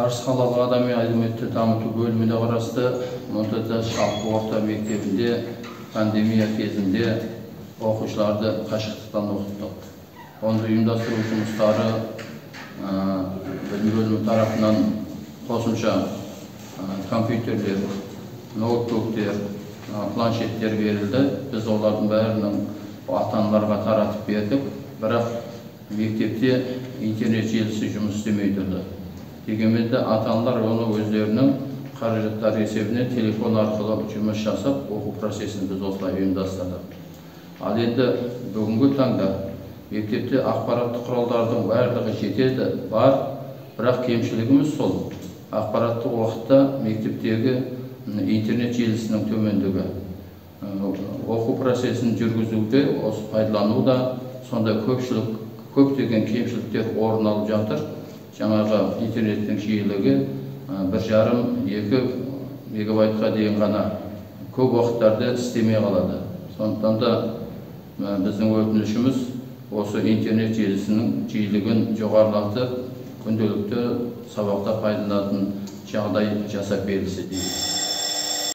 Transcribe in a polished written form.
Арыс қалалық адами әлеуметті дамыту бөліміне қарасты Монтатас жалпы орта мектебінде пандемия кезінде оқушыларды қашықтықтан оқыттық. Оны ұйымдастыру жұмыстары білім бөлімі тарапынан қосымша компьютерлер, ноутбуктер, планшеттер берілді. Біз олардың бәрінің ата-аналарға таратып бердік, бірақ мектепте интернет желісі жұмыс істемей тұрды. Дегенмен де ата-аналар оны өздерінің қаражаттары есебінен телефон арқылы жұмыс жасап, оқу процесін біз осылай ұйымдастырдық. Ал енді бүгінгі таңда мектепте ақпараттық құралдардың барлығы жетеді, бар, бірақ кемшілігіміз сол. Ақпараттық уақытта мектептегі интернет желісінің төмендігі, оқу процесін жүргізуде, осы пайдалануда сондай көптеген кемшіліктер орын алып жатыр. Жаңағы интернеттің жиілігі 1,5-2 мегабайтқа дейін ғана көп уақыттарда істемей қалады. Сондықтан да біздің өтінішіміз осы интернет желісінің жиілігін жоғарылатып, күнделікті сабақта пайдаланатын жағдай жасап берілсе дейміз.